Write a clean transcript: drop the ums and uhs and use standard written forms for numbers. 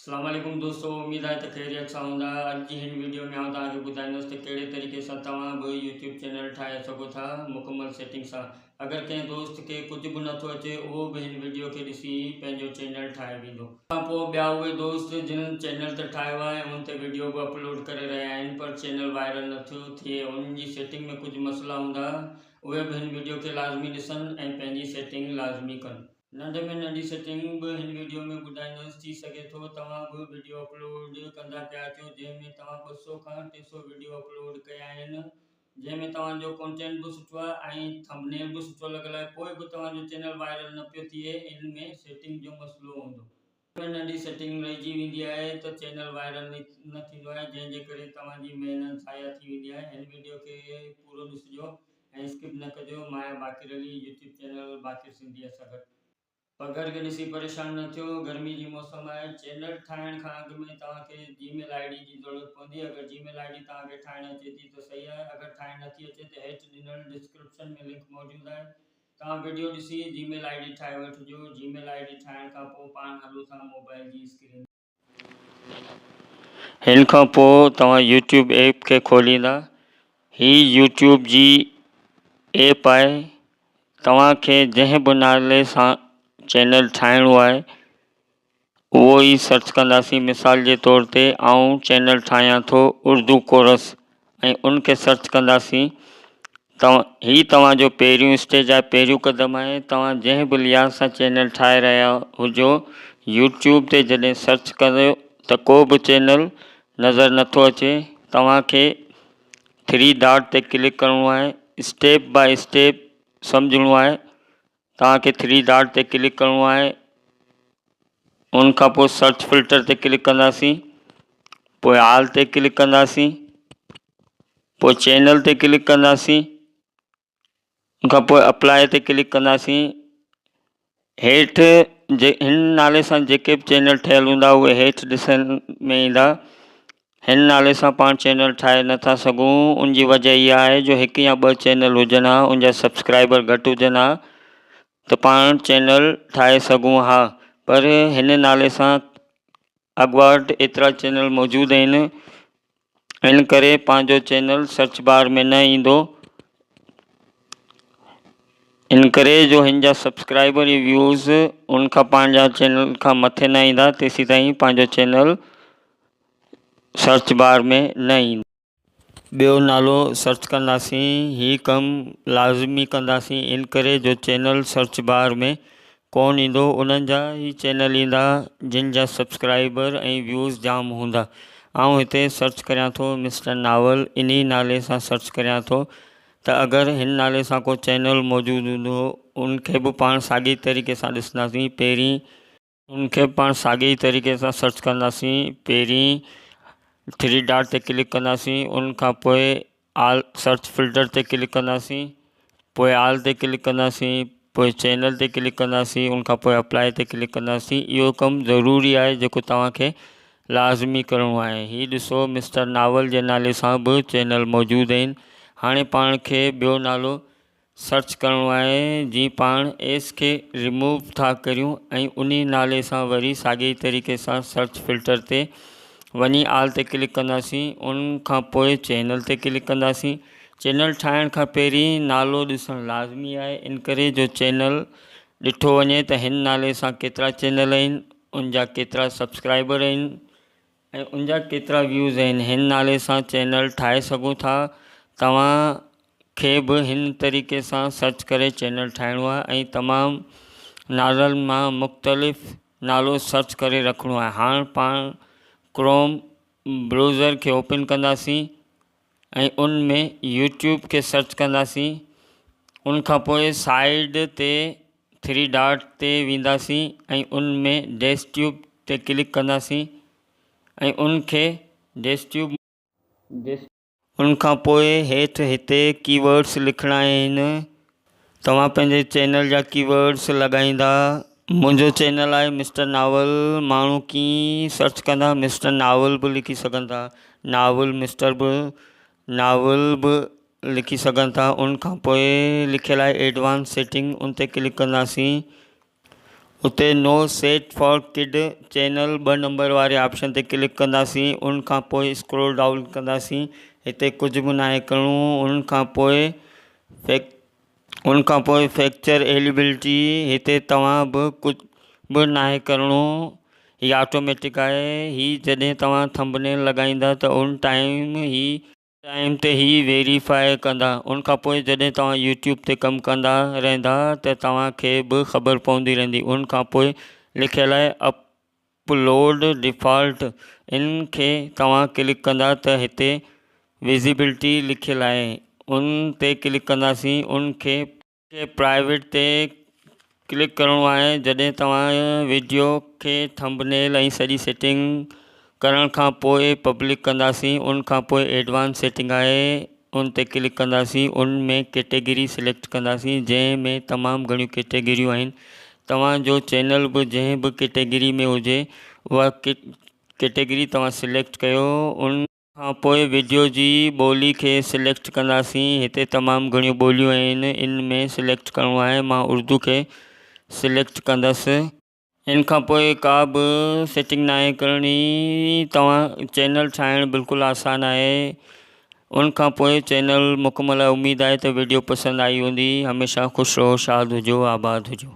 اسلام عليڪم دوستو اميد آهي ته خيريت سان هوندا اڄ جي هن ويڊيو ۾ آئون توهان کي ٻڌائيندس ته ڪهڙي طريقي سان توهان به يوٽيوب چينل ٺاهي سگهو ٿا مڪمل سيٽنگ سان اگر ڪنهن دوست کي ڪجهه به نٿو اچي اهو به هن ويڊيو کي ڏسي پنهنجو چينل ٺاهي ويندو. کان پوء ٻيا اهي دوست جن چينل ته ٺاهيو آهي ان تي ويڊيو به اپلوڊ ڪري رهيا آهن پر چينل وائرل نٿو ٿئي انهن جي سيٽنگ ۾ ڪجهه مسئلا هوندا اهي به هن ويڊيو کي لازمي ڏسن ۽ پنهنجي سيٽنگ لازمي ڪن. ننڍ ۾ ننڍي سيٽنگ به هن وڊيو ۾ ٻڌائيندس ٿي سگهي ٿو توهان به وڊيو اپلوڊ ڪندا پيا اچو جنهن ۾ توهان 200 کان 300 وڊيو اپلوڊ ڪيا آهن جنهن ۾ توهان جو ڪونٽينٽ به سٺو آهي ۽ ٿمبنيل به سٺو لڳل آهي پوء به توهان جو چينل وائرل نه پيو ٿئي ان ۾ سيٽنگ جو مسئلو هوندو. ۾ ننڍي سيٽنگ رهجي ويندي آهي ته چينل وائرل نه ٿيندو آهي جنهن جي ڪري توهان جي محنت ضايع ٿي ويندي آهي هن وڊيو کي پورو ڏسجو ۽ اسڪپ نه ڪجو مايا باقر علي يوٽيوب چينل باقر سنڌي سان گڏ. پگهر کي ڏسي پريشان نه ٿيو گرمي جي موسم آهي چينل ٺاهڻ کان اڳ ۾ توهان کي جي ميل I D جي ضرورت پوندي اگر جي ميل I D توهان کي ٺاهڻ اچي ٿي ته صحيح آهي اگر ٺاهڻ نٿي اچي ته هيٺ ڏنل ڊسڪرپشن ۾ لنڪ موجود آهي توهان وڊيو ڏسي جي ميل I D ٺاهي وٺجو جي ميل I D ٺاهڻ کان پوء پاڻ هلون ٿا موبائل جي اسڪرين هن کان پوء توهان يوٽيوب ايپ کي کوليندا. هي يوٽيوب جي ايپ آهي. توهان کي جنهن به نالي سان چينل ٺاهڻو آهي اهو ئي سرچ ڪنداسين. مثال جي طور تي آئون چينل ٺاهيان ٿو اردو ڪورس ۽ ان کي سرچ ڪنداسين. هي توهان جو پهريون اسٽيج آهي پهريون قدم آهي توهان جنهن به لحاظ سان چينل ٺاهي رهيا هجو يوٽيوب تي جڏهن سرچ ڪريو ته ڪو به چينل نظر نٿو اچي توهان کي ٿري ڊاٽ تي ڪلڪ ڪرڻو آهي اسٽيپ باء اسٽيپ سمجهڻو آهي توهان کي ٿري ڊاٽ تي ڪلڪ ڪرڻو آهي ان کان پوء سرچ فلٽر تي ڪلڪ ڪنداسين پوء آل تي ڪلڪ ڪنداسين پوء چينل تي ڪلڪ ڪنداسين ان کان پوء اپلاء تي ڪلڪ ڪنداسين هيٺ جي هن نالي سان جيڪي به چينل ٺهيل هوندا اهي هيٺ ڏسڻ ۾ ايندا هن نالي سان پاڻ چينل ٺاهي نٿا سگهون ان جي وجه اها آهي جو هڪ يا ٻه چينل هجن ها ان جا سبسڪرائبر گهٽ هجن ها ته پاڻ چينل ٺاهي سگهون ها پر هن نالي سان اڳواٽ ايترا چينل موجود آهن ان ڪري پنهنجو چينل سرچ بار ۾ نه ايندو ان ڪري جو هن جا سبسڪرائبر ۽ ويوز ان کان پنهنجا چينل کان مٿي نه ايندا تيسين تائين پنهنجو چينل سرچ بار ۾ نه ايندو. ٻيو نالو سرچ ڪنداسين هي ڪم لازمي ڪنداسين ان ڪري جو چينل سرچ بار ۾ ڪون ايندو انهن جا ئي چينل ايندا جن جا سبسڪرائبر ۽ ويوز جام هوندا آئون هتي سرچ ڪريان ٿو مسٽر ناول انهي نالي سان سرچ ڪريان ٿو ته اگر هن نالي سان ڪو چينل موجود هوندو ان کي به پاڻ ساڳي طريقي سان ڏسنداسين پهرين ان کي به پاڻ ساڳي ئي طريقي سان سرچ ڪنداسين پهرين ٿري ڊاٽ تي ڪلڪ ڪنداسين ان کان پوء آل سرچ فلٽر تي ڪلڪ ڪنداسين پوء آل تي ڪلڪ ڪنداسين پوء چينل تي ڪلڪ ڪنداسين ان کان پوء اپلائي تي ڪلڪ ڪنداسين اهو ڪم ضروري آهي جيڪو توهان کي لازمي ڪرڻو آهي هي ڏسو مسٽر ناول جي نالي سان به چينل موجود آهن هاڻي پاڻ کي ٻيو نالو سرچ ڪرڻو آهي جي پاڻ ايس کي ريموو ٿا ڪريون ۽ انهي نالي سان وري ساڳي ئي طريقي سان سرچ فلٽر تي وڃي آل تي ڪلڪ ڪنداسين ان کان پوء چينل تي ڪلڪ ڪنداسين چينل ٺاهڻ کان پهرين نالو ڏسڻ لازمي آهي ان ڪري جو چينل ڏٺو وڃي ته هن نالي سان ڪيترا چينل آهن ان جا ڪيترا سبسڪرائبر آهن ۽ ان جا ڪيترا ويوز آهن هن نالي سان چينل ٺاهي سگهون ٿا توهان کي به هن طريقي سان سرچ ڪري چينل ٺاهڻو آهي ۽ تمام نالن مان مختلف نالو سرچ ڪري رکڻو آهي هاڻ پاڻ ڪروم بروزر کي اوپن ڪنداسين ۽ ان ۾ يوٽيوب کي سرچ ڪنداسين ان کان پوء سائيڊ تي ٿري ڊاٽ تي وينداسين ۽ ان ۾ ڊيس ٽيوب تي ڪلڪ ڪنداسين ۽ ان کي ڊيس ٽيوب ان کان پوء هيٺ هتي ڪي ورڊس لکڻا آهن توهان پنهنجي چينل جا ڪي ورڊس لڳائيندا. منهنجو چينل آهي مسٽر ناول ماڻهو ڪيئن سرچ ڪندا مسٽر ناول به لکي سگهن ٿا ناول مسٽر به ناول به لکي سگهن ٿا ان کان پوء لکيل آهي ايڊوانس سيٽنگ ان تي ڪلڪ ڪنداسين. اتي no set for kid channel ٻه نمبر واري آپشن تي ڪلڪ ڪنداسين ان کان پوء اسڪرول ڊائون ڪنداسين هتي ڪجهه به ناهي ڪرڻو ان کان پوء ان کان پوء فيڪچر ايليبلٽي هتي توهان به ڪجهه به ناهي ڪرڻو هي آٽوميٽڪ آهي هي جڏهن توهان ٿمبنيل لڳائيندا ته ان ٽائيم هي ٽائيم تي هي ويريفائي ڪندا ان کان پوء جڏهن توهان يوٽيوب تي ڪم ڪندا رهندا ته توهان کي به خبر پوندي رهندي ان کان پوء لکيل آهي اپلوڊ ڊيفالٽ ان کي توهان ڪلڪ ڪندا ته هتي وزيبلٽي لکيل آهي ان تي ڪلڪ ڪنداسين ان کي کي پرائيويٽ تي ڪلڪ ڪرڻو آهي جڏهن توهان وڊيو کي ٿمبنيل ۽ سڄي سيٽنگ ڪرڻ کان پوء پبلڪ ڪنداسين ان کان پوء ايڊوانس سيٽنگ آهي ان تي ڪلڪ ڪنداسين ان ۾ ڪيٽيگري سليڪٽ ڪنداسين جنهن ۾ تمام گهڻيون ڪيٽيگريون آهن توهان جو چينل به جنهن به ڪيٽيگري ۾ هجي اها ڪيٽيگري توهان سليڪٽ ڪيو ان کان پوء وڊيو جي ٻولي کي سليڪٽ ڪنداسين هتي تمام گهڻيون ٻوليون آهن ان ۾ سليڪٽ ڪرڻو آهي مان اردو کي سليڪٽ ڪندس. ان کان پوء ڪا به سيٽنگ ناهي ڪرڻي توهان چينل ٺاهڻ بلڪل آسان آهي ان کان پوء چينل مڪمل آهي اميد آهي ته وڊيو پسند آئي هوندي هميشه خوش رهو شاد هجو آباد هجو.